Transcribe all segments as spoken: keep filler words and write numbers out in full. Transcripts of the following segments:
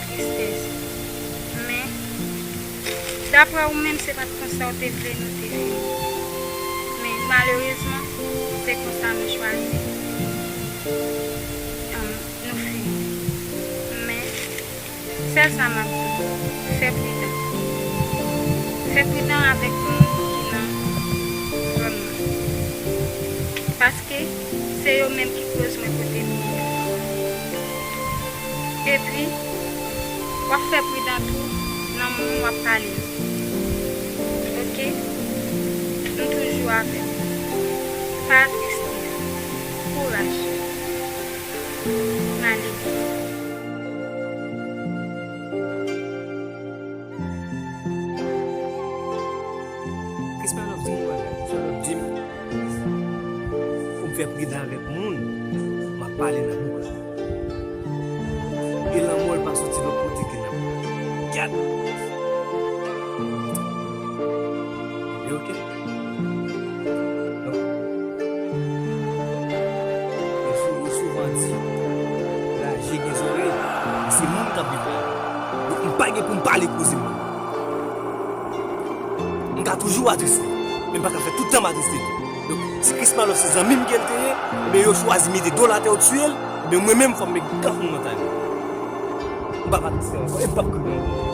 Tristès. Men, daprè ou menm, se pa t konsa w te vle nou te fini. Men, malerezman, se konsa nou chwazi. Ann, nou fini. Men, sèl sa m ap di w, fè pridan. Fè pridan avèk moun ki nan zòn nan. Paske se yo menm ki koz mwen kote m ye a. Epi, w ap fè pridan tou nan moun w ap pale yo. Oke? M toujou avè w. Pa triste. Kouraj. M ale byen. Krismalòv di m yon bagay. Krismalòv di m pou m fè pridan avèk moun m ap pale nan bouk la. E lanmò l pa soti lòt kote ke nan bouk la. Gad! Ebyen, oke. Donk, yo sou-, yo souvan di, raje gen zòrèy, e se moun k ap viv la. Donk, m pa gen pou m pale koze moun. M ka toujou atriste, men m pa ka fè tout tan m atriste tou. Donk, si Krismalòv se zanmi m ke l te ye, ebyen, yo chwazi mete do l atè yo tiye l, ebyen, mwen menm, fò m met granmoun nan taye. M p ap atriste ankò, e m p ap kriye ankò.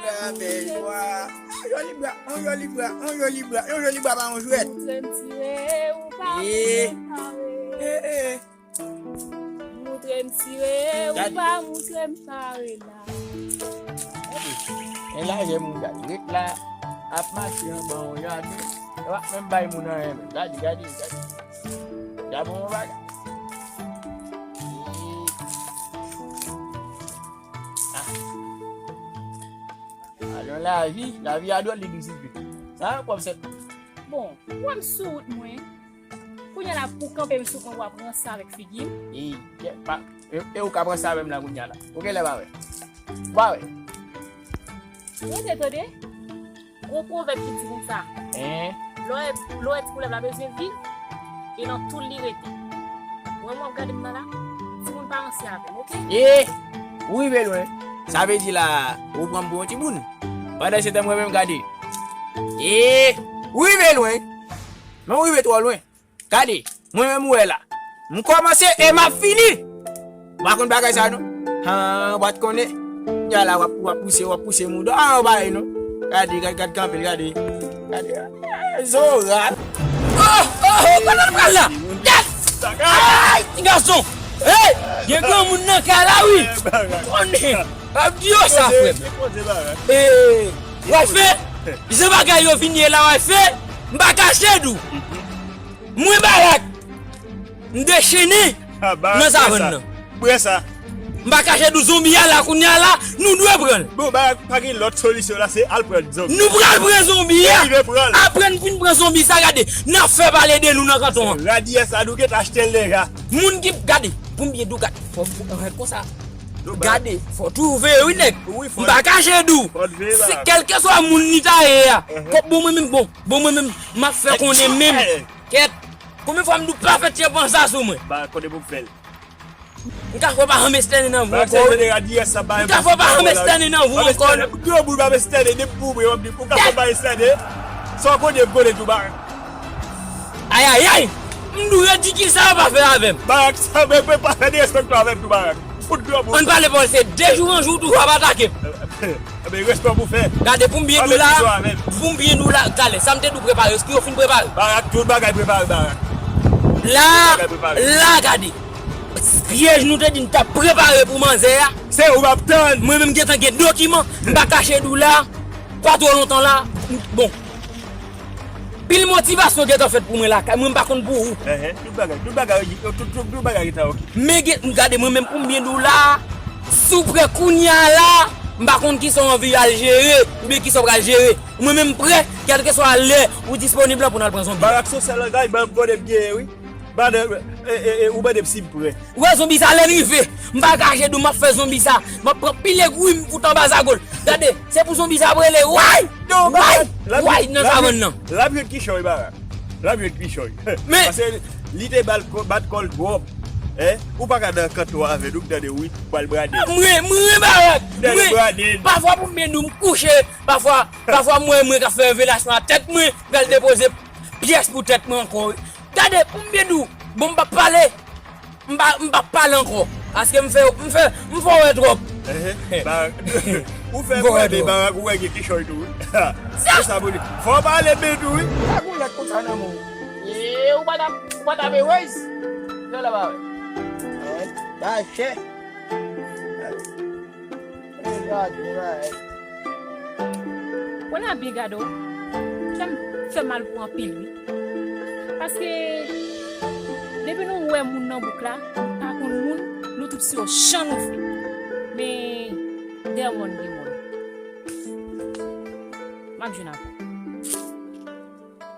Libra, bèl bwa. On joli bra, on joli bra, on joli bra, on joli bra pa on jwèt. Moutre m tire ou pa moutre m pare. Eh, eh. Moutre m tire ou pa moutre m pare la. Gade. Men lajè moun gade. Ret la, ap mache anba yon jaden. Yo pa menm bay moun anyen menm. Gade, gade, gade. Gade yon bagay. Ah. Alon lavi, lavi a dwòl li di sipli. Sa yon pwòp sèt. Bon, ou wè m sou wout mwen. Kounye a la pou kanpe m sou mwen w ap ranse avèk figi m. E, kè, pa, e, e ou k ap ranse avè m la kounye a la. Ou genlè pa wè. Ou pa wè. Ou te tande? Gon pwovèb ki di konsa. Hein? Lè w wè, lè w wè ti koulèv la bezwen viv, e nan tou l li rete. Ou wè m w ap gade m nan la, timoun pa ranse avè m, oke? E, ou rive lwen. Sa vle di la, ou pran m pou yon timoun. Pandan se tan mwen menm gade. E, ou rive lwen. Men ou rive twò lwen. Gade, mwen menm ou wè la. M kòmanse e m ap fini. Ou pa konn bagay sa non. Han, ou pa t konnen. Kounye a la w ap, w ap pouse, w ap pouse mouda. Ah, ou pa wè non. Gade, gade, gade kanpe l, gade. Gade. Eh, Zora. Oh, oh, oh, kote l pral la? Gad! Ay, ti gason. Hey, gen granmoun nan kay la wi. Konnen. Ap di yo sa frè m. Eh, w ap fè? Jan bagay yo vin ye la w ap fè? M pa kache di w. Mwen Barak, m dechennen nan savann nan. Bwè sa. M pa kache di w zonbi a la kounye a la, nou dwe pran l. Bon, Barak, pa gen lòt solisyon la, se al pran zonbi. Nou pral pran zonbi a. Se rive pran l. Apre n fin pran zonbi sa, gade, n ap fè pale de nou nan kanton an. Radiyès la, nou gentan achte l deja. Moun ki, gade, pou m byen di w, gade, fò, fò, konsa. Gade, fò twouve wi nèg. M pa kache di w. Se kèlkeswa moun li ta ye a. Kòb bon mwen menm, bon, bon mwen menm, m ap fè konnen menm. Kèt. Konbyen fwa m di w pa fè tyenpan sa sou mwen? Ba, kote pou m fè l? M ka fè w pa janm estène nan vou ankò wi. M ka fè w pa janm estène nan vou ankò wi. Gwo boul pa estène, depi pou mwen, w ap di, ou ka fè w pa estène. Sa w konnen m konnen tou, Barak. Ayayay! M di w redi ki sa yo pa fè avè m. Barak, sa mwen mwen pa fè de respèk tou avè m tou, Barak. Fout gwo boul. Ann pale pawòl, se de jou an jou toujou ap atake m. Ebyen, respè pou fè. Gade, pou m byen di w la, pou m byen di w la, gade, sa m te di w prepare, èske yo fin prepare? Barak, tout bagay prepare, Barak. La, la, gade. Pyèj nou te di n t ap prepare pou manzè a. Se ou m ap tann. Mwen menm gentan gen dokiman, m pa kache di w la, pa twò lontan la, bon. Pil motivasyon gentan fèt pou mwen lakay mwen, m pa konn pou ou. Enhen, tout bagay, tout bagay, tout, tout, tout bagay gentan oke. Men gen, m gade mwen menm pou m byen di w la, si w prè kounye a la, m pa konn kisa w anvi al jere, oubyen kisa w pral jere. Mwen menm m prè, kèlkeswa lè ou disponib lan pou n al pran zonbi. Barak se sèl bagay, ban m konnen m genyen wi. Madan, e, e, e, ou mande m si m prè. Ou wè zonbi sa lè l rive, m pa kache di w m ap fè zonbi sa. M ap pran pil egwi m fout anba zago l. Gade, se pou zonbi sa ap rele, way! Yo, Barak, l ap jwenn, l ap jwenn, l ap jwenn kichòy, Barak. L ap jwenn kichòy. Men paske li te bat kò l twòp. Hein? Ou pa ka nan kanto avè nou, m tande wi, pral brade. Mwen, mwen, Barak. Tande brade. Pafwa pou m byen di w, m kouche. Pafwa, pafwa mwen, mwen ka fè revelasyon a tèt mwen, m pral depoze pyès pou tèt mwen ankò. Gade, pou m byen di w, bon, m p ap pale. M pa, m p ap pale ankò. Paske m fè, m fè, m fè w wè twòp. Ehe. Ba, ou fè m wè, men Barak, ou wè gen kichòy tou, wi. Se sa pou di. Fò w pale byen tou, wi. Pa gon lèt konsa nan men w. E, ou pa t ap, ou pa t ap erez. Fè la ba wè. Ba chè. Gade bagay. Wè la byen gade w. Kè m fè mal pou anpil wi. Paske depi nou wè moun nan bouk la, nou pa konn moun, nou tout se yon chan nou fè. Men dèyè mòn gen mòn. M ap jwenn avè w.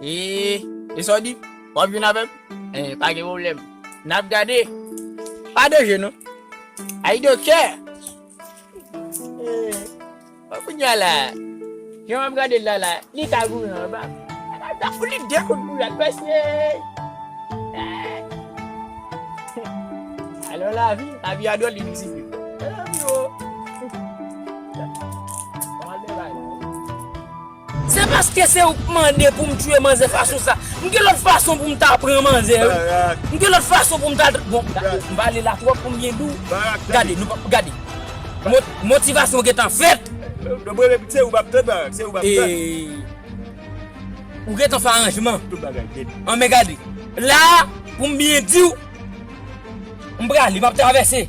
E, e sa w di? W ap vin avè m? E, pa gen pwoblèm. N ap gade. Pa danje non. Ay, doktè. E, bon, kounye a la, jan w ap gade l la, la, li ka goumen anba. Sa fout li de kout pou y al pèse. Alò, lavi, lavi a dwòl, li di. Lavi, o. Kòman l te bay la? Se paske se ou k mande pou m tiye manzè fason sa. M gen lòt fason pou m ta pran manzè, wi. M gen lòt fason pou m ta, bon, m pale la twòp pou m byen di w. Gade, nou pa, gade. Mo-, motivasyon gentan fèt. Se ou m ap tann, Barak, se ou m ap tann. E, ou gentan fè aranjman. Tout bagay nèt. An, men gade. La, pou m byen di w, m prale, m ap travèse.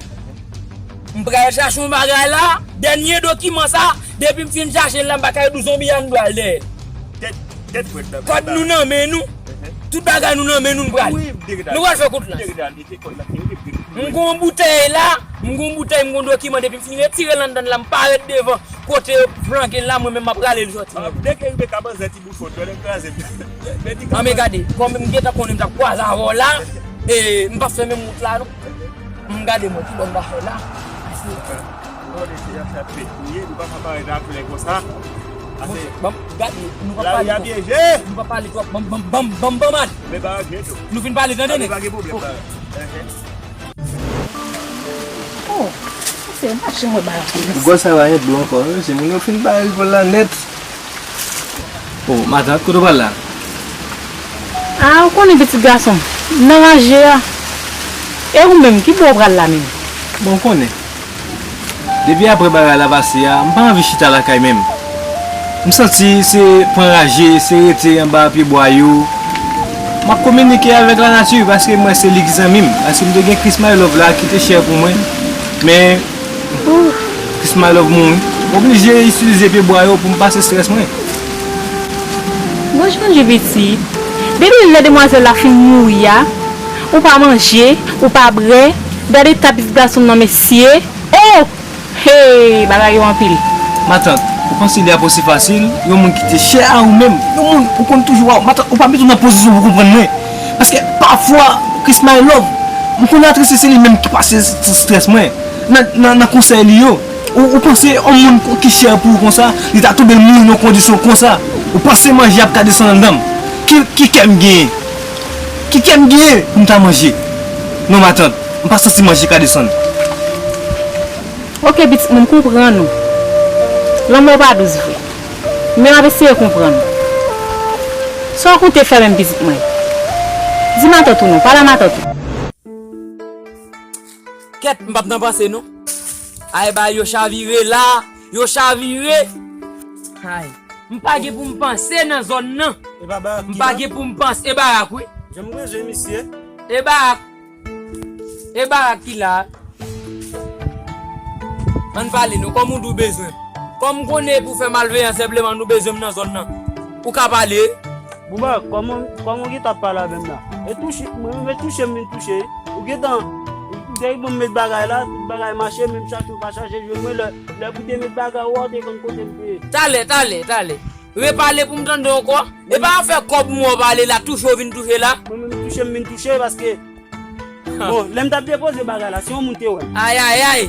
M pral chache yon bagay la, dènye dokiman sa, depi m fin chache l la, m pa ka di w zonbi a, m pral dèyè. Tèt, tèt frèt la. Kòd nou nan men nou. Tout bagay nou nan men nou, n prale. Nou pral fè kout lans. M gon boutèy la, m gon boutèy, m gon dokiman, depi m fin retire l anndan la, m parèt devan kote yo flanke l la, mwen menm m ap rale l sòti. Dèke rive ka manzè ti bout fòt, yo lè kraze. An, men gade, kòm m gentan konnen m t ap kwaze avè w la, e m p ap fè menm wout la non. M gade mwen ki bò m ta fè la. Bon, mesye, y ap fè fèt nou ye, nou pa ka parèt aklè konsa. Ase, bon, gade, nou pa pale twòp. Nou pa pale twòp. Ban m, ban m, ban m, ban m, ban m ale. Men pa gen tou. Nou fin pale, tande nèg. Pa gen pwoblèm la. Oh, se mache mwen ba la polis. Ou gòj sa va ret dlo ankò, wi, se moun yo fin ba revòl la nèt. Oh, matant, kote w pral la? Ah, ou konnen pitit gason m, m nan ranje a. E ou menm, ki bò w pral la menm? Bon, ou konnen. Depi apre bagay la pase a, m pa anvi chita lakay menm. M santi se pran raje, se rete anba pyebwa yo. M ap kominike avèk lanati paske m wè se li ki zanmi m. Paske m te gen Chris My Love la ki te chè pou mwen. Men Chris My Love mouri. M oblije itilize pyebwa yo pou m pase estrès mwen. Bon, chanje pitit. Depi lè demwazèl la fin mouri a, ou pa manje, ou pa bwè. Gade eta pitit gason m nan, mesye. Oh! Hey, bagay yo anpil. Matant, ou panse li ap osi fasil, yon moun ki te chè a ou menm, yon moun ou konn toujou a ou. Matant, ou pa met ou nan pozisyon pou konprann mwen. Paske pafwa, Chris My Love, m konn atriste se li menm ki pase s-, strès mwen. Nan, nan, nan konsèy li yo, ou, ou panse yon moun ko-, ki chè pou ou konsa, li ta tonbe mouri nan kondisyon konsa? Ou panse manje ap ka desann anndan m? Ki, ki kè m genyen? Ki kè m genyen pou m ta manje? Non, matant, m pa santi manje ka desann. Ok, pitit mwen, m konprann ou. Lanmò pa dous vre. Men m ap eseye konprann ou. Sa w konte fè menm, pitit mwen? Di matant ou non, pale a matant ou. Kèt, m p ap nan panse non. Ay, bay yo chavire la, yo chavire. Ay, m pa gen pou m panse nan zòn nan. M pa gen pou m panse, e Barak wi. Jan m bezwen misye. E Barak. E Barak ki la. Ann pale non, kòm ou di w bezwen m. Kòm m konnen e pou fè malveyan senpleman nou bezwen m nan zòn nan. Ou ka pale. Bouba, kòman, kòman w gentan ap pale avè m la? E touche, mwen menm e touche m vin touche. Ou gentan, ou te bon m met bagay la, tout bagay mache, men m chache ou pa chache jwenn mwen, lè, lè pou te met bagay ou a, ou te konn kote m te ye. Talè, talè, talè. Repale pou m tande w ankò. E pa afè kòb mwen w pale la, touche w vin touche la. Mwen menm touche m vin touche paske Bon, lè m t ap depoze bagay la, se yon moun te wè m. Ay, ay, ay.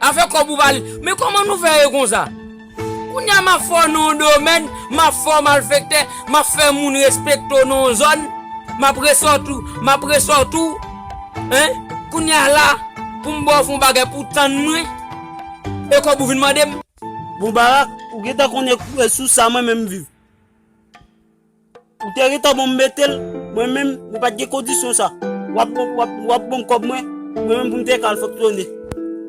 Afè kòb ou pale. Men kòman nou fè ye konsa? Kounye a m ap fè w nan yon domèn, m ap fè w malfektè, m ap fè moun respekte w nan yon zòn, m ap resòti w, m ap resòti w, en? Kounye a la, pou m ba w fè yon bagay pou w tann mwen, e kòb ou vin mande m? Bon, Barak, ou gentan konnen sou sa mwen menm m viv. Ou te gentan ban m mete l, mwen menm, mwen pa t gen kondisyon sa. W ap, w ap, w ap ban m kòb mwen, mwen menm pou m te ka al fonksyone.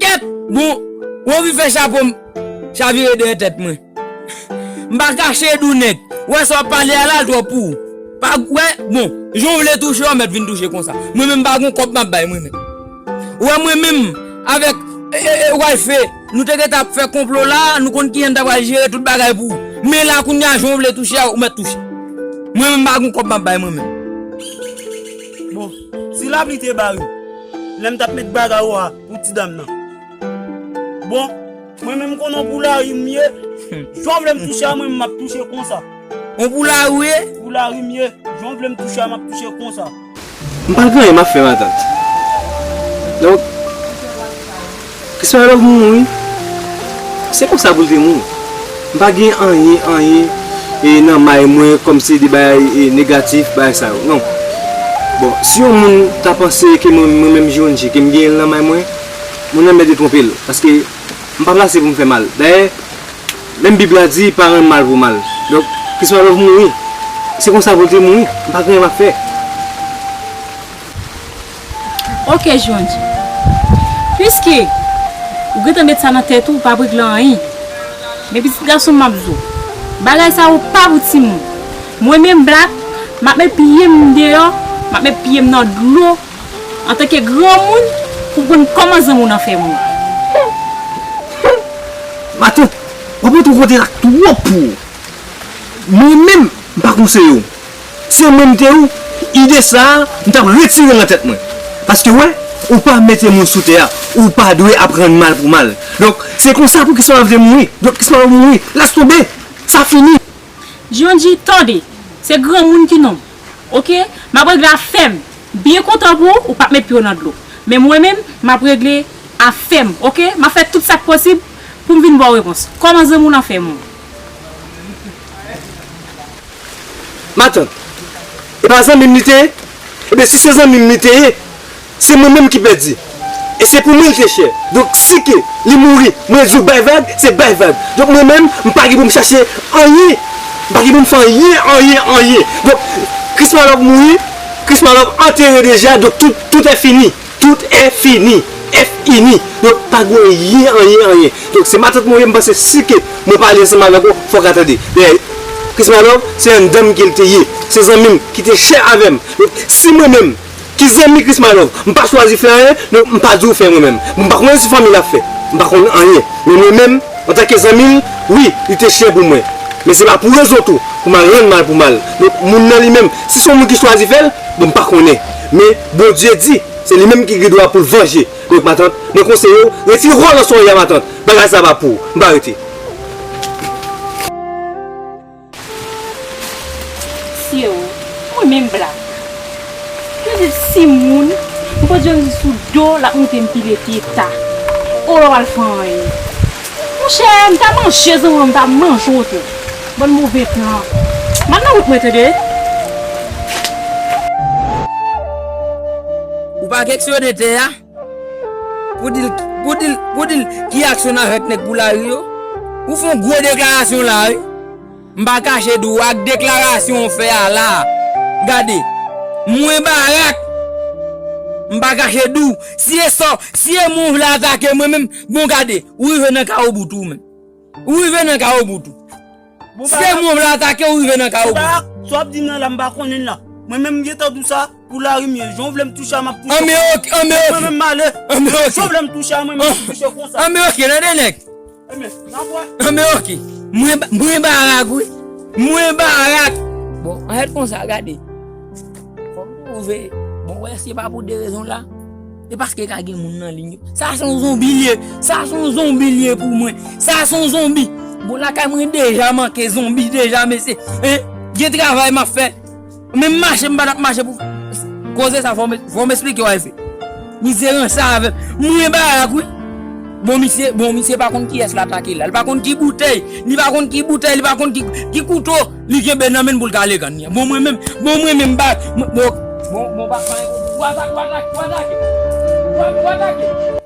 Kèt! Bon, ou anvi fè chapo m chavire dèyè tèt mwen. M pa kache di w nèg. Ou wè sa w ap pale a la, l twòp pou ou. Pa, wè, bon, jan w vle touche, w mèt vin touche konsa. Mwen menm, m pa gon kòb m ap bay, mwen menm. Ou wè mwen menm, avèk, e, e, e, wife, nou te gentan ap fè konplo la, nou konn kijan n ta pral jere tout bagay pou ou. Men la, kounye a, jan w vle touche a, ou mèt touche. Mwen menm, m pa gon kòb m ap bay, mwen menm. Bon, si lapli te bare, lè m t ap met bagay ou a pou ti dam nan. Bon, mwen menm konnen w pou lari m ye. Jan w vle m touche a, mwen menm, m ap touche konsa. On pou lari w ye? Pou lari m ye. Jan w vle m touche a, m ap touche konsa. M pa gen anyen m ap fè matant. Donk, Christmas Love mouri. Se konsa pou l te mouri. M pa gen anyen, anyen, e, nan may mwen, kòmsi de bagay, e, negatif, bagay sa yo. Non. Bon, si yon moun ta panse ke mwen, mwen menm J O N G, ke m gen l nan may mwen, moun nan mèt detwonpe l. Paske m pa plase pou m fè mal. Dayè, menm Bib la di, pa rann mal pou mal. Donk, Christmas Love mouri. Se konsa pou l te mouri. M pa gen anyen m ap fè. Ok, J O N G. Piske ou gentan met sa nan tèt ou, ou p ap regle anyen. Men pitit gason m ap di w, bagay sa yo pa pou timoun. Mwen menm Black, m ap met pye m deyò, m ap met pye m nan dlo, antanke granmoun, pou konn kòman zanmi w nan fè mouri. Matant, w ap rantre yon kote la k twòp pou ou. Mwen menm, m pa konseye w. Si se mwen m te ou, ide sa a, m t ap retire l nan tèt mwen. Paske, wè, ou pa mete moun sou tè a, ou pa dwe ap rann mal pou mal. Donk, se konsa pou Christmas Love te mouri. Donk, Christmas Love mouri. Lèse tonbe. Sa fini. J O N G, tande. Se granmoun ki nonm. Ok? M ap regle afè m. Byen kontan pou ou, ou p ap met pye w nan dlo. Men mwen menm, m ap regle afè m. Ok? M ap fè tout sa k posib pou m vin ba w repons. Kòman zanmi w nan fè mouri? Matant, e pa zanmi m li te ye? Ebyen, si se zanmi m li te ye, se mwen menm ki pèdi. E se pou mwen li te chè. Donk, si ke li mouri, mwen di w bay vag, se bay vag. Donk, mwen menm, m pa gen pou m chache anyen. M pa gen pou m fè anyen, anyen, anyen. Donk, Christmas Love mouri, Christmas Love antere deja, donk tout, tout est fini. Tout est fini. F ini. Donk, pa gen anyen, anyen, anyen. Donk, se matant mwen ye, m panse si ke mwen pale ansanm avèk ou, fò w ka tande. Men, Christmas Love, se yon danm ke l te ye. Se zanmi m ki te chè avè m. Donk, si mwen menm, ki zanmi Christmas Love, m pa chwazi fè anyen, donk, m pa di w fè mwen menm. M pa konnen si fanmi l ap fè. M pa konnen anyen. Men mwen menm, antanke zanmi l, wi, li te chè pou mwen. Men se pa pou rezon tou, pou m al rann mal pou mal. Donk, moun nan li menm, si se yon moun ki chwazi fè l, bon, m pa konnen. Men Bondye di, se li menm ki gen dwa pou l vanje. Donk, matant, mwen konseye w, retire kò w nan soyèl la, matant. Bagay sa pa pou ou. M pa rete. Sye o, mwen menm Black. Yo di timoun, m konn jwenn li sou do, l ap monte m pile teta. O, l ap al fè anyen. Monchè, m ta manje zanmi w, m ta manje w tou. Bann move plan. M al nan wout mwen, tande. Ou pa keksyone tè a? Pou di l, pou di l, pou di l ki aksyon n avèk nèg pou lari yo? Ou fè yon gwo deklarasyon la, wi. M pa kache di w ak deklarasyon w fè a la. Gade, mwen Barak, m pa kache di w, si e sa, si e mwen w vle atake mwen menm, bon gade, ou rive nan kawo bout ou menm. Ou rive nan kawo bout ou. Bon, se mwen w vle atake, ou rive nan kawo bout ou. Sa w ap di m nan la, m pa konnen l la. Mwen menm m gentan di w sa, pou lari m ye. Jan w vle m touche a, m ap touche. Anben oke, anben oke. Mwen menm m ale. Anben oke. Jan w vle m touche a, mwen menm m ap touche konsa. Anben oke, tande nèg. Ebyen, n ap wè. Anben oke. Mwen, mwen Barak, wi. Mwen Barak. Bon, anfèt konsa, gade. Fò m twouve. Bon, wè, se pa pou de rezon la. E paske ka gen moun nan liy yo. Sa se yon zonbi l ye. Sa se yon zonbi l ye pou mwen. Sa se yon zonbi. Bon, lakay mwen deja manke zonbi deja, mesye. Hein? Gen travay m ap fè. Men m mache, m pa t ap mache pou koze sa, fò m, fò m esplike w, Alfred. Mizè ranse avè m. Mwen Barak, wi. Bon, misye, bon, misye pa konn kiyès l atake la. Li pa konn ki boutèy, li pa konn ki boutèy, li pa konn ki, ki kouto li kenbe nan men l pou l ka ale gann li an. Bon, mwen menm, bon, mwen menm, ba, bon, bon, bon, pa, pa, w atake, w atake, w atake. W atake.